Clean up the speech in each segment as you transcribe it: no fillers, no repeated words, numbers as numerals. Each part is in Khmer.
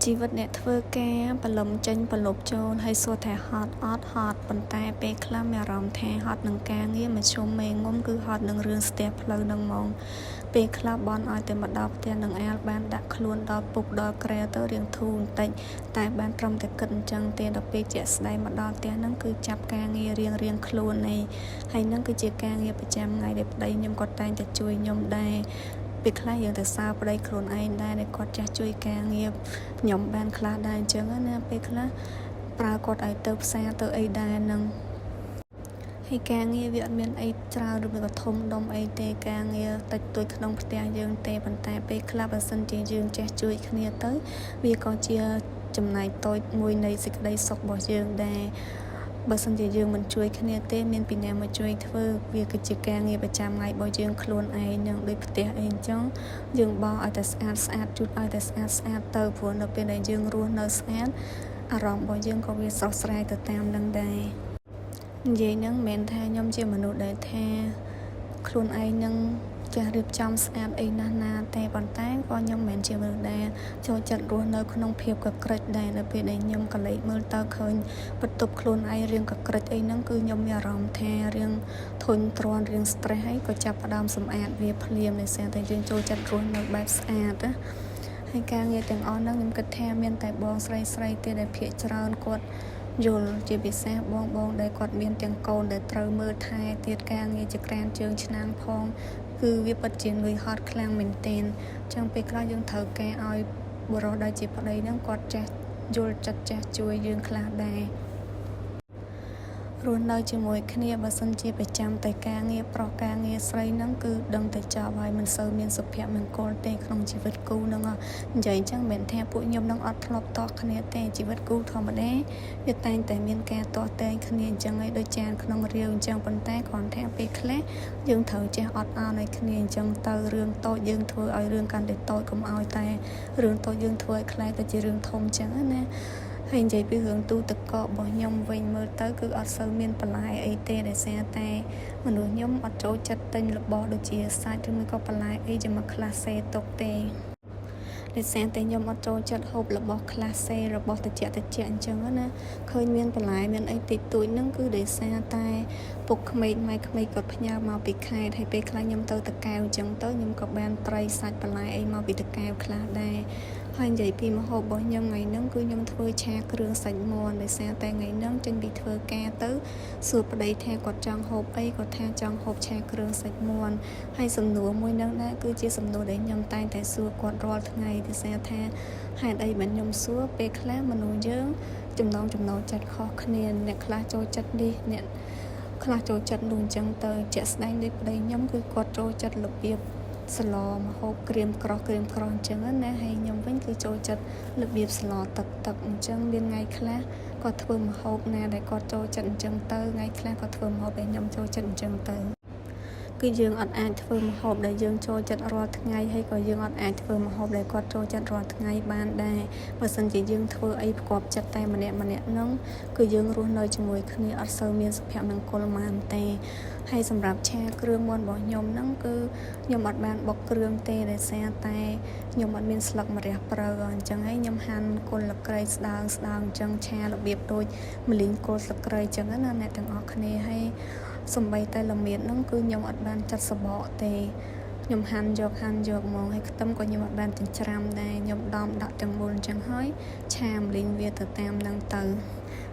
ជីវិតអ្នកធ្វើការព្រលឹមចេញព្រលប់ចូលហើយសួរថាហត់អត់ហត់ប៉ុន្តែពេលខ្លះមានអារម្មណ៍ថាហត់នឹងការងារមធ្យមមេងុំគឺហត់នឹងរឿងស្ទះផ្លូវនឹងហ្មងពេលខ្លះបន់ឲ្យតែមកដល់ផ្ទះនឹងអាលបានដាក់ខ្លួនដល់ពុកដល់ក្រែទៅរៀងធូរបន្តិចតែបានត្រឹមតែគិតអញ្ចឹងទេដល់ពេលជាក់ស្ដែងមកដល់ផ្ទះហ្នឹងគឺចាប់ការងាររៀងរៀងខ្លួនឯងហើយហ្នឹងគឺជាការងារប្រចាំថ្ងៃដែលប្តីខ្ញុំគាត់តែងតែជួយខ្ញុំដែរពេលខ្លះយើងទៅសើប្តីខ្លួនឯងដែរដែលគាត់ចាស់ជួយការងារខ្ញុំបានខ្លះដែរអញ្ចឹងណាពេលខ្លះប្រើគាត់ឲ្យទៅផ្សារទៅអីដែរហ្នឹងហើយការងារវាអត់មានអីច្រើនឬក៏ធំដុំអីទេការងារតិចតួចក្នុងផ្ទះយើងទេប៉ុន្តែពេលខ្លះបើសិនជាយើងចេះជួយគ្នាទៅវាក៏ជាចំណែកតូចមួយនៃសេចក្តីសុខរបស់យើងដែរបើសិនជាយើងមិនជួយគ្នាទេមានពីណាមកជួយធ្វើវាគឺជាការងារប្រចាំថ្ងៃរបស់យើងខ្លួនឯងនឹងដូចផ្ទះអីអញ្ចឹងយើងបោសឲ្យតែស្អាតស្អាតជូតឲ្យតែស្អាតស្អាតទៅព្រោះនៅពេលដែលយើងរស់នៅស្អាតអារម្មណ៍របស់យើងក៏វាស្រស់ស្រាយទៅតាមនឹងដែរនិយាយហ្នឹងមិនមែនថាខ្ញុំជាមនុស្សដែលថាខ្លួនឯងនឹងចេះរៀបចំស្អាតអីណាស់ណាទេប៉ុន្តែក៏ខ្ញុំមិនមែនជាមនុស្សដែលចូលចិត្តរស់នៅក្នុងភាពកក្រិចដែរនៅពេលដែលខ្ញុំកលេចមើលទៅឃើញបន្ទប់ខ្លួនឯងរៀងកក្រិចអីហ្នឹងគឺខ្ញុំមានអារម្មណ៍ថារៀងធុញទ្រាន់រៀង stress ហើយក៏ចាប់ផ្ដើមសម្អាតវាភ្លាមដោយសារតែយើងចូលចិត្តរស់នៅបែបស្អាតណាហើយការងារទាំងអស់ហ្នឹងខ្ញុំគិតថាមានតែបងស្រីស្រីទេដែលភាគច្រើនគាត់យល់ជាពិសេសបងបងដែលគាត់មានទាំងកូនដែលត្រូវមើលថែទៀតការងារជាក្រានជើងឆ្នាំងផងគឺវាពិតជានឿយហត់ខ្លាំងមែនទែនចឹងពេលខ្លះយើងត្រូវការឲ្យបុរសដែលជាប្តីហ្នឹងគាត់ចេះយល់ចិត្តចេះជួយយើងខ្លះដែររស់នៅជាមួយគ្នាបើសិនជាប្រចាំតែការងារប្រុសការងារស្រីហ្នឹងគឺដឹងតែចប់ហើយមិនសូវមានសុភមង្គលទេក្នុងជីវិតគូហ្នឹងនិយាយអញ្ចឹងមិនមែនថាពួកខ្ញុំនឹងអត់ធ្លាប់ទាស់គ្នាទេជីវិតគូធម្មតាវាតែងតែមានការទាស់ទែងគ្នាអញ្ចឹងឯងដូចចានក្នុងរាវអញ្ចឹងប៉ុន្តែគ្រាន់តែពេលខ្លះយើងត្រូវចេះអត់ឱនឲ្យគ្នាអញ្ចឹងទៅរឿងតូចយើងធ្វើឲ្យរឿងកាន់តែតូចកុំឲ្យតែរឿងតូចយើងធ្វើឲ្យក្លាយទៅជារឿងធំអញ្ចឹងណាហើយនិយាយពីរឿងទូទឹកកករបស់ខ្ញុំវិញមើលទៅគឺអត់សូវមានបន្លែអីទេដោយសារតែមនុស្សខ្ញុំអត់ចូលចិត្តទិញរបស់ដូចជាសាច់ឬមួយក៏បន្លែអីជាមួយក្លាសេទុកទេដោយសារតែខ្ញុំអត់ចូលចិត្តហូបរបស់ក្លាសេរបស់តិចតិចអញ្ចឹងណាឃើញមានបន្លែមានអីតិចតួចហ្នឹងគឺដោយសារតែពុកក្មេកម៉ែក្មេកគាត់ផ្ញើមកពីខេត្តហើយពេលខ្លះខ្ញុំទៅតកែវអញ្ចឹងទៅខ្ញុំក៏បានត្រីសាច់បន្លែអីមកពីតកែវខ្លះដែរហើយនិយាយពីម្ហូបរបស់ខ្ញុំថ្ងៃហ្នឹងគឺខ្ញុំធ្វើឆាគ្រឿងសាច់មាន់ដោយសារតែថ្ងៃហ្នឹងចេញពីធ្វើការទៅសួរប្តីថាគាត់ចង់ហូបអីគាត់ថាចង់ហូបឆាគ្រឿងសាច់មាន់ហើយសំណួរមួយហ្នឹងដែរគឺជាសំណួរដែលខ្ញុំតែងតែសួរគាត់រាល់ថ្ងៃដោយសារថាហេតុអីបានខ្ញុំសួរពេលខ្លះមនុស្សយើងចំណងចំណូលចិត្តខុសគ្នាអ្នកខ្លះចូលចិត្តនេះអ្នកខ្លះចូលចិត្តនោះអញ្ចឹងទៅជាក់ស្ដែងដូចប្តីខ្ញុំគឺគាត់ចូលចិត្តរបៀបស្លម្ហូបក្រៀមក្រោះក្រៀមក្រោះអញ្ចឹងណាហើយខ្ញុំវិញគឺចូលចិត្តរបៀបស្លទឹកទឹកអញ្ចឹងមានថ្ងៃខ្លះគាត់ធ្វើម្ហូបណាដែលគាត់ចូលចិត្តអញ្ចឹងទៅថ្ងៃខ្លះគាត់ធ្វើម្ហូបដែលខ្ញុំចូលចិត្តអញ្ចឹងទៅគឺយើងអត់អាចធ្វើម្ហូបដែលយើងចូលចិត្តរាល់ថ្ងៃហើយក៏យើងអត់អាចធ្វើម្ហូបដែលគាត់ចូលចិត្តរាល់ថ្ងៃបានដែរបើសិនជាយើងធ្វើអីផ្គប់ចិត្តតែម្នាក់ម្នាក់ហ្នឹងគឺយើងរស់នៅជាមួយគ្នាអត់សូវមានសុភមង្គលហ្មងទេហើយសម្រាប់ឆាគ្រឿងមាន់របស់ខ្ញុំហ្នឹងគឺខ្ញុំអត់បានបុកគ្រឿងទេដោយសារតែខ្ញុំអត់មានស្លឹកម្រះព្រៅអញ្ចឹងហើយខ្ញុំហាន់គល់ស្លឹកគ្រៃស្ដើងស្ដើងអញ្ចឹងឆារបៀបដូចម្លីងគល់ស្លឹកគ្រៃអញ្ចឹងណាអ្នកទាំងអស់គ្នាហើយសំបីតែល្មៀតហ្នឹងគឺខ្ញុំអត់បានចាត់សបកទេខ្ញុំហាន់យកហាន់យកហ្មងហើយខ្ទឹមក៏ខ្ញុំអត់បានចិញ្ច្រាំដែរខ្ញុំដំដាក់ទាំងមូលអញ្ចឹងហើយឆាម្លីងវាទៅតាមហ្នឹងទៅ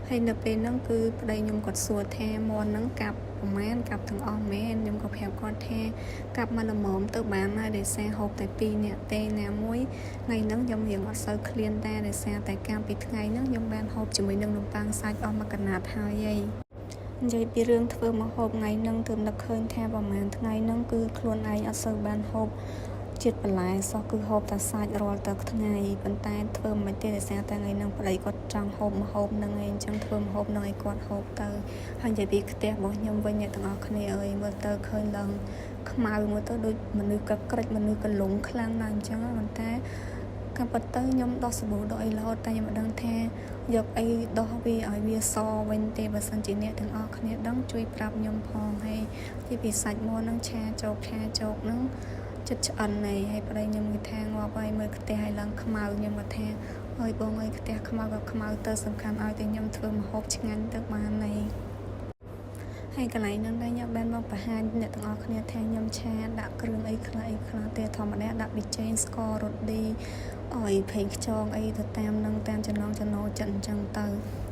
ហើយនៅពេលហ្នឹងគឺប្តីខ្ញុំគាត់សួរថាមាន់ហ្នឹងកាប់ប្រហែលកាប់ទាំងអស់មែនខ្ញុំក៏ប្រាប់គាត់ថាកាប់មកល្មមទៅបានហើយដោយសារហូបតែ2នាក់ទេណាមួយថ្ងៃហ្នឹងខ្ញុំរៀងអត់សូវឃ្លានដែរដោយសារតែកាលពីថ្ងៃហ្នឹងខ្ញុំបានហូបជាមួយនឹងនំប៉័ងសាច់អស់មួយកណាត់ហើយឯងនិយាយពីរឿងធ្វើម្ហូបថ្ងៃហ្នឹងទើបនឹកឃើញថាប្រហែលថ្ងៃហ្នឹងគឺខ្លួនឯងអត់សូវបានហូបជាតិបន្លែសោះគឺហូបតែសាច់រាល់តែថ្ងៃប៉ុន្តែធ្វើមិនទេដោយសារតែថ្ងៃហ្នឹងប្តីគាត់ចង់ហូបម្ហូបហ្នឹងឯងអញ្ចឹងធ្វើម្ហូបហ្នឹងឲ្យគាត់ហូបទៅហើយនិយាយពីផ្ទះរបស់ខ្ញុំវិញអ្នកទាំងអស់គ្នាអើយមើលទៅឃើញឡើងខ្មៅមើលទៅដូចមនុស្សកក្រិចមនុស្សកលងខ្លាំងណាស់អញ្ចឹងប៉ុន្តែការពិតទៅខ្ញុំដោះសាប៊ូដោះអីរហូតតែខ្ញុំមិនដឹងថាយកអីដោះវាឲ្យវាសវិញទេបើសិនជាអ្នកទាំងអស់គ្នាដឹងជួយប្រាប់ខ្ញុំផងហើយទីពីសាច់មាន់នឹងឆាចោកឆាចោកនឹងចិត្តឆ្អិនហើយហើយប្តីខ្ញុំគេថាងាប់ហើយមើលខ្ទះឲ្យឡើងខ្មៅខ្ញុំក៏ថា ហើយបងអើយផ្ទះខ្មៅក៏ខ្មៅទៅសំខាន់ឲ្យតែខ្ញុំធ្វើម្ហូបឆ្ងាញ់ទៅបានហើយហើយកន្លែងហ្នឹងដែរខ្ញុំបានមកបង្ហាញអ្នកទាំងអស់គ្នាថាខ្ញុំឆាដាក់គ្រឿងអីខ្លះអីខ្លះទេធម្មតាដាក់ប៊ីចេងស្កររ៉ូឌីអយប្រេងខ្យងអីទៅតាមនឹងតាមចំណងចំណូលចិត្តអញ្ចឹងទៅ។